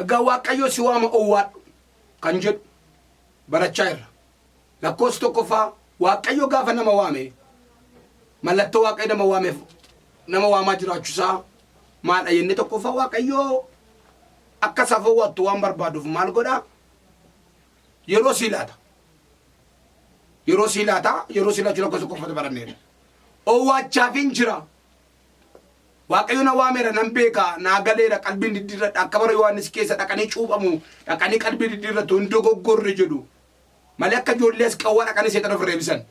Egaa Waaqayyo si waama owwaadhu kan jedhu barachaa jirra. Lakkoofsi tokkoffaa Waaqayyo gaafa nama waame mallattoo Waaqayyo nama waameef nama waamaa jiraachuusaa maadha jennee tokkoffaa Waaqayyo akka isaaf owwaattu waan barbaaduuf maal godha? Yeroo sii laata. Yeroo sii laata yeroo sii laachuu lakkoofsa tokkoffatti baranneerra. Owwaachaafin jira. Waaqayyo na waameera nan beeka naa galeera qalbiin diddiirradha akka bara Yohaannis keessa dhaqanii cuuphamu dhaqanii qalbii diddiirratu hin dogoggorre jedhu malee akka ijoollee as qawwaa dhaqanii seexana ofirra eebbisan.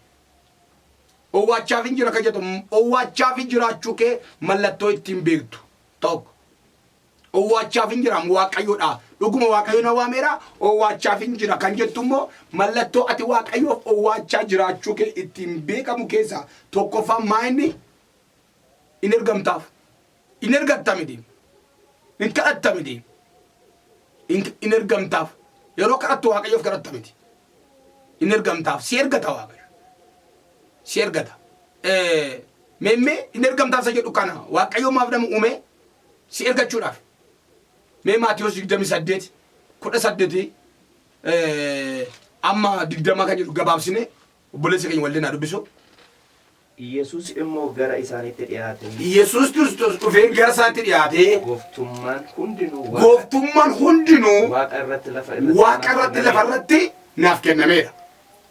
Owwaachaaf hin jira kan jedhu owwaachaaf jiraachuu kee mallattoo ittiin beektu tokko. Owwaachaaf hin jira Waaqayyoodha. Dhuguma Waaqayyo na waameera owwaachaaf hin jira kan jettu immoo mallattoo ati Waaqayyoof owwaachaa jiraachuu kee ittiin beekamu keessaa tokkoffaan maa inni in ergamtaaf. In ergatta miti. In kadhatta miti. In ergamtaaf. Yeroo kadhattu Waaqayyoof kadhatta miti. In ergamtaaf. Si ergata Waaqayyo. Si ergata. Meemmee in ergamtaaf isa jedhu kana Waaqayyo maaf nama uume si ergachuudhaaf. Mee Maatiyos 28 18 amma 20 kan jedhu gabaabsine obboleessa keenya waldeen haa dubbisu. Iyyasuus immoo gara isaaniitti dhi'aatee. Iyyasuus Kiristoos dhufee gara isaatti dhi'aatee. Gooftummaan hundinuu waaqa. Gooftummaan hundinuu. Waaqa irratti lafa irratti. Waaqa irratti lafa irratti naaf kennameera.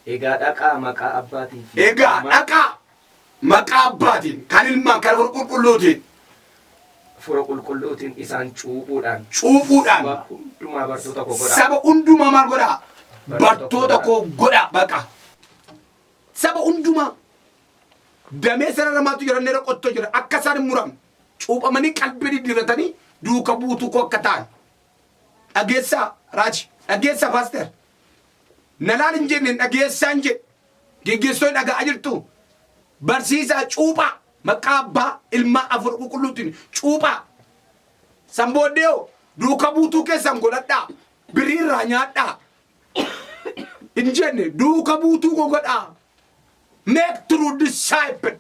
Egaa dhaqaa maqaa Abbaatii fi. Egaa dhaqaa maqaa Abbaatiin kan ilmaan kan Hafuura Qulqulluutiin. Hafuura Qulqulluutiin isaan cuuphuudhaan. Cuuphuudhaan. Saba hundumaa bartoota koo godhaa. Saba hundumaa maal godhaa? Bartoota koo godhaa baqa. Saba hundumaa damee sararamaatu jira inni qottoo jira akka isaan hin muramne cuuphamanii qalbii diddiirratanii duuka buutuu koo akka ta'an dhageessaa raaji dhageessaa paaster nalaan hin jenne dhageessaan jedhe geggeessitoonni dhaga'aa jirtu barsiisaa cuuphaa maqaa abbaa ilmaa afur qulqulluutiin cuuphaa san booddee hoo duuka buutuu keessan godhadhaa birrii irraa nyaadhaa hin jenne duuka buutuu koo godhaa. Make true disciple.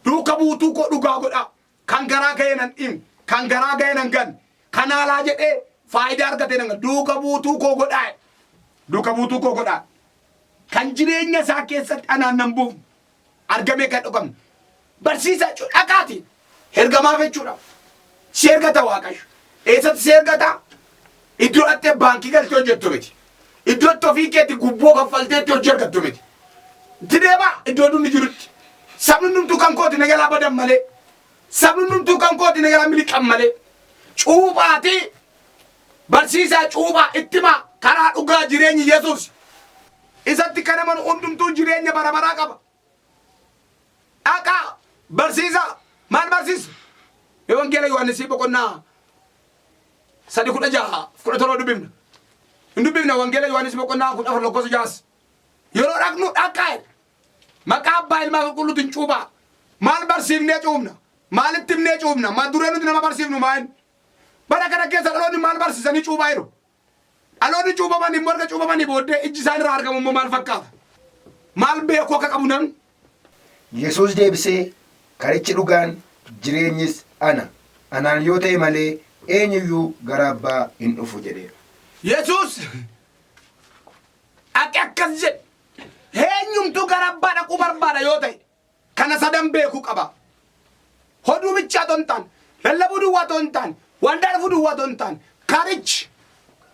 Duuka buutuu koo dhugaa godhaa. Kan garaa ga'ee nan dhimne, kan garaa ga'ee nan ganne, kan haalaa jedhee faayidaa argatee nan ganne. Duuka buutuu koo godhaa. Duuka buutuu koo godhaa. Kan jireenya isaa keessatti anaan nan buufne argamee kan dhugamne. Barsiisaa jechuudha. Dhaqaati. Ergamaaf jechuudha. Si ergata Waaqayyo. Eessatti si ergata? Iddoo dhattee baankii galtee hojjettu miti. Iddoo itti ofii keetti gubboo kaffalteetti hojii argattu miti. Itti deemaa iddoo dunni jirutti. Sabni hundumtuu kan kooti na jalaa badan malee. Sabni hundumtuu kan kooti na jalaa miliqan malee. Cuuphaatii barsiisaa cuuphaa ittimaa karaa dhugaa jireenyi Yesuus. Isatti kan amanu hundumtuu jireenya bara baraa qaba. Dhaqaa barsiisaa. Maal barsiisa? Mee Wangeela Yohaannisii boqonnaa 3 16 17 dubbifna. Hin dubbifna Wangeela Yohaannis boqonnaa 14 lakkoofsa 6. Yeroo dhaqnu dhaqaa jedha. Maqaa abbaa ilmaa qulqulluutiin cuuphaa. Maal barsiifnee cuuphna? Maalitti himnee cuuphna? Maal duree nuti nama barsiifnu maal? Bara kana keessa dhaloonni maal barsiisanii cuuphaa jiru? Dhaloonni cuuphaman immoo erga cuuphamanii booddee ijji isaan irraa argamu immoo maal fakkaata? Maal beekuu akka qabu namni? Yesuus deebisee, Karichi dhugaan, jireenyis ana. Anaan yoo ta'e malee eenyu iyyuu gara Abbaa hin dhufu jedheen. Yesuus dhaqee akkas jedhe, Eenyumtuu gara Abbaa dhaquu barbaada yoo ta'e, Kana sadan beekuu qaba. Hoduu bichaa otoo hin taane, lallabuu duwwaa otoo hin taane, waldaa dhufuu duwwaa otoo hin taane, karichi,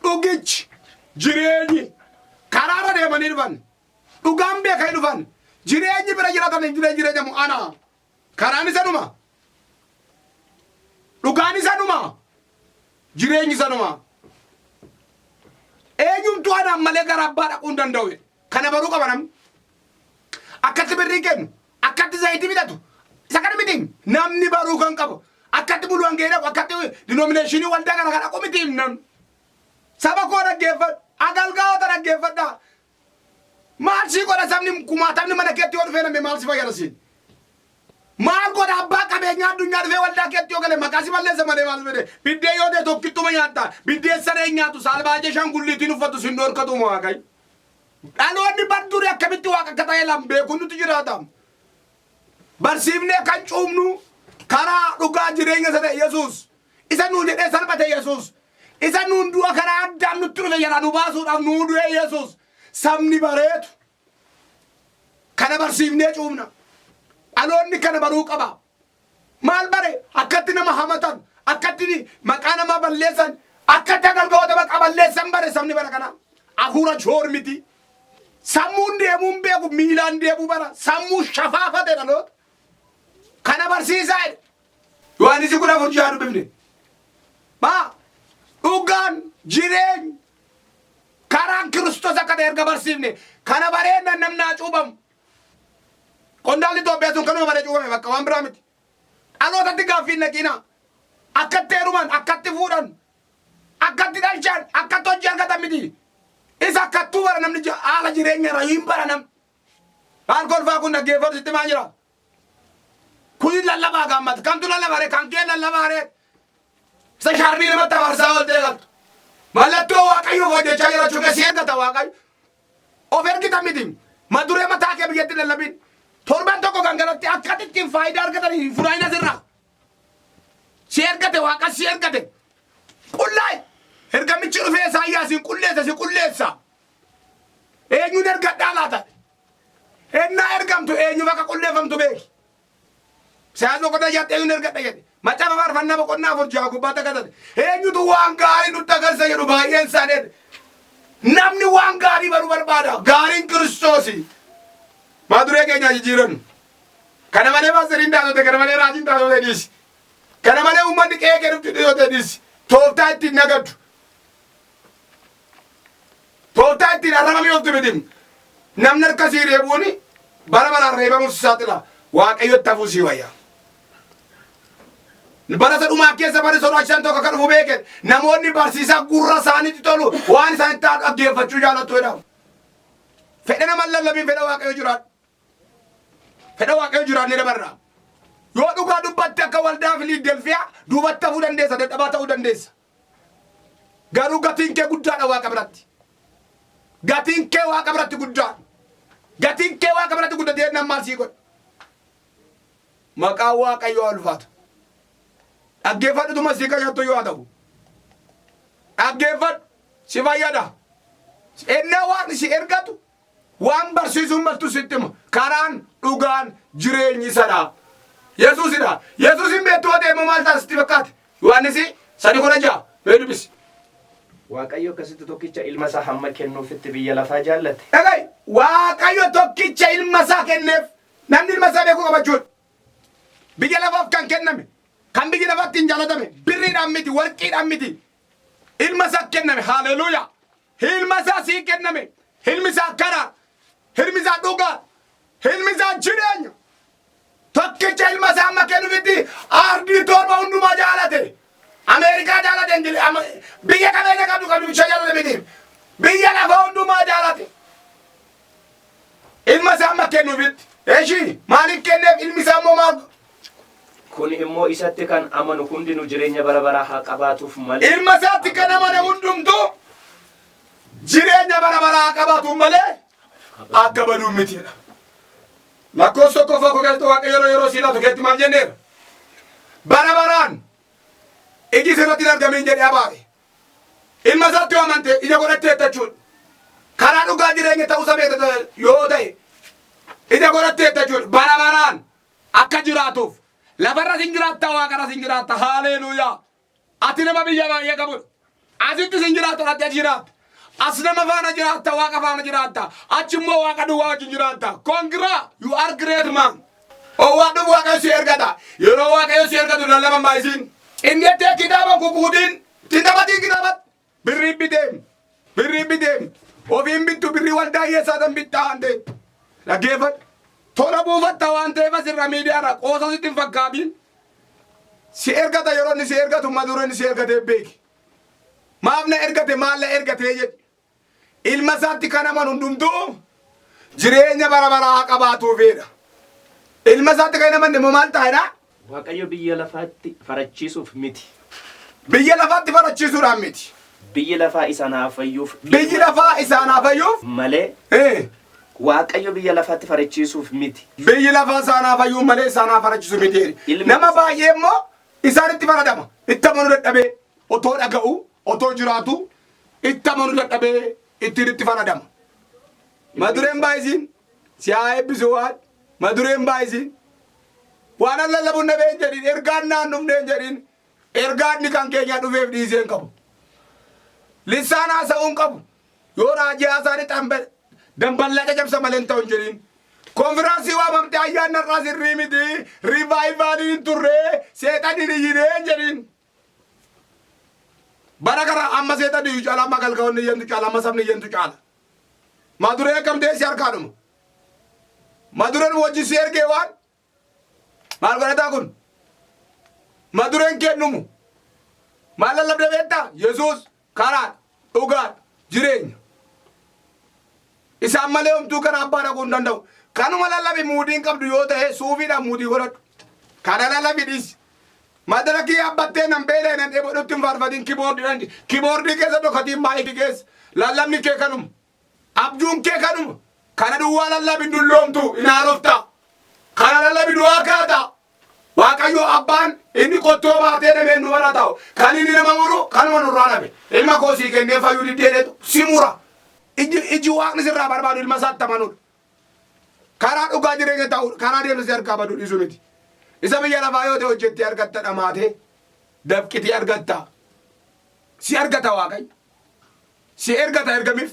dhugichi, jireenyi karaarra deemanii dhufan, dhugaan beekanii dhufan, jireenyi bira jiraatan jireenya jireenyamu ana. Karaan isa dhuma. Dhugaan isa dhuma. Jireenyi isa dhuma. Eenyumtuu anaan malee gara abbaa dhaquu hin danda'u. Kana baruu qaba namni. Akkatti birrii kennu, akkatti zayitii bitatu, isa kana miti namni baruu kan qabu. Akkatti bulu hangee dhaqu, akkatti dinomineeshinii waldaa kana kan dhaqu miti namni. Saba koo dhaggeeffadhu, agalgaa'ota dhaggeeffadhaa. Maal sii godha sabni kumaatamni mana keetti yoo dhufee namni maal si fayyada siin? Maal godha abbaa qabeenyaa addunyaa dhufee waldaa keetti yoo gale maqaa si balleessa malee maal si fide? Biddeen yoo ta'e tokkittuma nyaatta. Biddeen saree hin nyaatu saalbaajee shangulliitiin uffatu sin dhorkatu waaqayyo. Dhaloonni bar durii akkamitti waaqa akka ta'e lan beekuun nuti jiraata. Barsiifnee kan cuubnu karaa dhugaa jireenya isa ta'e Yesuus. Isa nuun jedhee salphate Yesuus. Isa nuun du'a karaa Addaam nutti dhufe jalaa nu baasuudhaaf nuu du'e Yesuus. Sabni bareetu. Kana barsiifnee cuubna. Dhaloonni kana baruu qaba. Maal bare? Akkatti nama hamatan, akkatti maqaa namaa balleessan, akkatti agalgoota maqaa balleessan bare sabni bara kanaa. Hafuura joor miti. Sammuun deemuun beeku miilaan deemuu bara. Sammuu shafaafate dhaloota. Kana barsiisaa jedhe. Yohaannisi 14:6 dubbifne. Maa dhugaan jireenya karaan Kiristoos akka ta'e erga barsiifne kana bareenna namni haa cuuphamu. Qondaalli Itoophiyaa sun kanuma baree cuuphame bakka waan biraa miti. Dhalootatti gaaffii hin naqiinaa. Akkatti heeruman, akkatti fuudhan, akkatti dhalchan, akkatti hojii argatan miti. Isa akkattuu bara namni haala jireenya irraa hin bara namni. Maal kolfaa kun dhaggeeffatu sitti maa jira? Kuni lallabaa gaammata. Kamtu lallabaa ree? Kan kee lallabaa ree? Isa shaarbii namatti afarsaa ooltee galtu. Mallattoo Waaqayyoof hojjechaa jiraachuu kee si ergata Waaqayyo. Of ergita miti. Maduree mataa kee biyyatti lallabin. Torban tokko gangalatti akka ittiin faayidaa argatan hin fudhatin asirraa. Si ergate Waaqa si ergate. Qullaa'e. Ergamichi dhufee Isaayyaasiin qulleessa si qulleessa. Eenyuun ergadhaa laata? Ennaa ergamtu eenyuuf akka qulleeffamtu beeki. Isaayyaas boqonnaa 6tti eenyuun ergadha jedhe. Macaafa Faarfannaa boqonnaa 4:6 gubbaatti akka ta'e. Eenyutu waan gaarii nutti agarsiisa jedhu baay'een isaanii. Namni waan gaarii baruu barbaada. Gaariin Kiristoosi. Maa duree keenyaa jijjiirannu. Kana malee paastariin taatota, kana malee raajiin taatota dhiisi. Kana malee uummanni qe'ee kee dhufti dhiyote dhiisi. Tooftaa ittiin nagaddu. Tooftaa ittiin arrabamee oftu miti. Namni harka sii reebuuni bara baraan reebamuuf si saaxila. Waaqayyotti hafuu sii wayya. Bara isa dhumaa keessa barri sodaachisan tokko akka dhufu beeke. Namoonni barsiisaa gurra isaaniitti tolu waan isaanitti taa'u dhaggeeffachuu jaallattu jedhamu. Fedha nama lallabiin fedha Waaqayyo jiraadhu. Fedha Waaqayyo jiraannee dabarra. Yoo dhugaa dubbatte akka waldaa Filiidelfiyaa duubatti hafuu dandeessa, dadhabaa ta'uu dandeessa. Garuu gatiin kee guddaadha Waaqa biratti. Gatiin kee Waaqa biratti guddaadha. Gatiin kee Waaqa biratti guddatee jennaan maal sii godha? Maqaan Waaqayyoo haa ulfaatu. Dhaggeeffadhutuma sii qayyattu yoo haa ta'u. Dhaggeeffadhu si fayyada. Ennaa Waaqni si ergatu Waan barsiisuun maltu sitti hima. Karaan, dhugaan, jireenyi isadha. Yesuusidha. Yesuus hin beektu yoo ta'e immoo maal ta'a sitti fakkaate? Yohaannisi 3:16 mee dubbisi. Waaqayyo akkasitti tokkicha ilma isaa hamma kennuufitti biyya lafaa jaallate. Dhaga'i. Waaqayyo tokkicha ilma isaa kenneef. Namni ilma isaa beekuu qaba jechuudha. Biyya lafaaf kan kenname, kan biyya lafaatti hin jaalatame, birriidhaan miti, warqiidhaan miti. Ilma isaa kenname. Haleluuyaa. Ilma isaa sii kenname. Ilmi isaa karaa. Ilmi isaa dhugaa. Ilmi isaa jireenya. Tokkicha ilma isaa amma kennufitti ardii torba hundumaa jaalate. Ameerikaa jaalate, biyya qabeenya qabdu qabdu bishaan jaalate miti. Biyya lafa hundumaa jaalate. Ilma isaa amma kennuufitti. Eshi maaliif kenneef ilmi isaa immoo maal? Kun immoo isatti kan amanu hundinuu jireenya bara baraa haa qabaatuuf malee. Ilma isaatti kan amane hundumtuu jireenya bara baraa haa qabaatuuf malee akka baduu mitiidha. Lakkoofsa tokkoffaa koo keessatti Waaqayyo yeroo yeroo sii laatu keetti maal jenneera? Bara baraan iji sirratti hin argamiin jedhee abaare. Ilma isaatti yoo amante ija godhatteetta jechuudha. Karaa dhugaa jireenya ta'uu isa beekta yoo ta'e ija godhatteetta jechuudha. Bara baraan akka jiraatuuf lafarras hin jiraatta waaqarras hin jiraatta. Haaleluuyaa. Ati nama biyya baay'ee qabudha. Asittis hin jiraattu ati achi jiraatta. As nama faana jiraatta waaqa faana jiraatta. Achi immoo waaqa duwwaa wajjin jiraatta. Congra you are great man. Owwaadhuuf Waaqayyo si ergata. Yeroo Waaqayyo si ergatu lallaban baay'isiin. Inni jettee kitaaba kukuutiin ittiin taphatiin kitaabatti. Birrii biteem. Birrii biteem. Ofiin bittu birrii waldaa hiyyeessaa tan bittaa waan ta'eef. Dhaggeeffadhu. Tola buufatta waan ta'eef asirra miidiyaarra qoosa sitti hin fakkaatiin. Si ergata yeroo inni si ergatu madura inni si ergatee beeki. Maaf na ergate maal na ergatee jedhi. Ilma isaatti kan amanu hundumtuu jireenya bara baraa haa qabaatuufidha. Ilma isaatti kan hin amanne immoo maal ta'a jedha? Waaqayyo biyya lafaatti farachiisuuf miti. Biyya lafaatti farachiisuudhaan miti. Biyyi lafaa isaan haa fayyuuf Biyyi lafaa isaan haa fayyuuf malee Waaqayyo biyya lafaatti farachiisuuf miti. Biyyi lafaa isaan haa fayyuuf malee isaan haa farachiisu miti. Ilmi Nama isaa- baay'ee immoo Isaan itti faradama. Itti amanuu dadhabee otoo dhaga'u otoo jiraatu itti amanuu dadhabee ittiin itti faradama. Madureen baay'isiin si haa eebbisu waan madureen baay'isiin waan an lallabuun dhabee hin jedhin, ergaan naan dhufne hin jedhin. Ergaan inni kan keenya dhufeef dhiisee hin qabu. Lissaan haasa'uu hin qabu. Yoo raajii haasaan xambe damballaa caccabsa malee hin ta'u hin jedhin. Konfiraansii waamamte ayyaanni har'aa sirrii miti, riivaayivaaliin hin turre, seexanni hin iyyinee hin jedhin. Bara kana amma seexanni iyyuu caala, amma galgaa'onni iyyantu caala, amma sabni iyyantu caala. Maduree akkam ta'e si harkaadhuma. Madureen wajjin si ergee waan maal godhataa kun? Madureen kennumu. Maal lallabda beektaa? Yesuus karaa, dhugaa, jireenya. Isaan malee homtuu karaa abbaa dhaquu hin danda'u. Kanuma lallabi muudiin qabdu yoo ta'e suufiidhaan muudii godhadhu. Kana lallabi dhiisi. Madarakii yaabbattee nan beelee nan dheebodhutti hin faarfatin, kiboordiidhaan kiboordii keessa dhokatiin maayikii keessa. Lallabni kee kanuma. Abjuun kee kanuma. Kana duwwaa lallabi, hin dulloomtu, hin haarofta. Kana lallabi, du'aa kaata. Waaqayyo abbaan inni qottoo baatee deemee nu bara ta'u. Kan inni nama muru kanuma nurraa dhabe. Ilma koo sii kennee fayyuu diddeetu si mura. Iji waaqni sirraa barbaadu ilma isaatti amanuudha. Karaa dhugaa jireenya ta'u karaa deemsa si harkaa badu dhiisu miti. Isa biyya lafaa yoo ta'e hojjettee argatta, dhamaatee dafqitee argatta. Si argata Waaqayyo. Si ergata ergamiif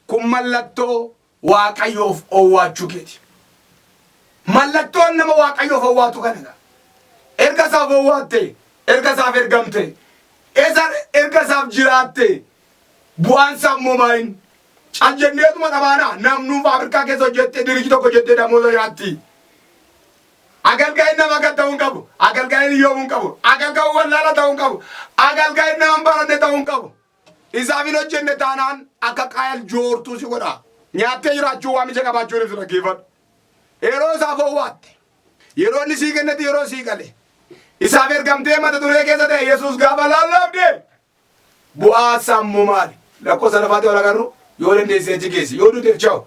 kun mallattoo Waaqayyoof owwaachuu keeti. Mallattoon nama Waaqayyoof owwaatu kana. Erga isaaf owwaatte, erga isaaf ergamte, erga isaaf jiraatte, bu'aan isaa immoo maayin? Cal jenneetuma dhamaanaa namnuu faabirikaa keessa hojjettee diriji tokko hojjettee damooza nyaatti. Agalgaayin nama gad ta'uu hin qabu. Agalgaayin hiyyoomuu hin qabu. Agalgaayin wallaala ta'uu hin qabu. Agalgaayin nama hin baranne ta'uu hin qabu. Isaaf hin hojjenne taanaan akka Qaayel joortuu si godha. Nyaattee jiraachuu waamicha qabaachuun ibsu dhaggeeffadhu. Yeroo isaaf owwaatte, yeroo inni sii kennetti, yeroo sii gale, isaaf ergamtee mata duree keessa ta'e Yesuus gaafa lallabde bu'aa sammuu maali? Lakkoofsa lafaatti wal agarru yoo dandeessee achi geessi. Yoo duuteef cha'u,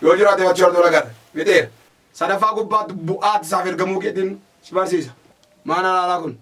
yoo jiraateef achi wal agarra. Fixeera. Sadaffaa gubbaatti bu'aatti isaaf ergamuu keetiin si barsiisa. Maal alaalaa kun?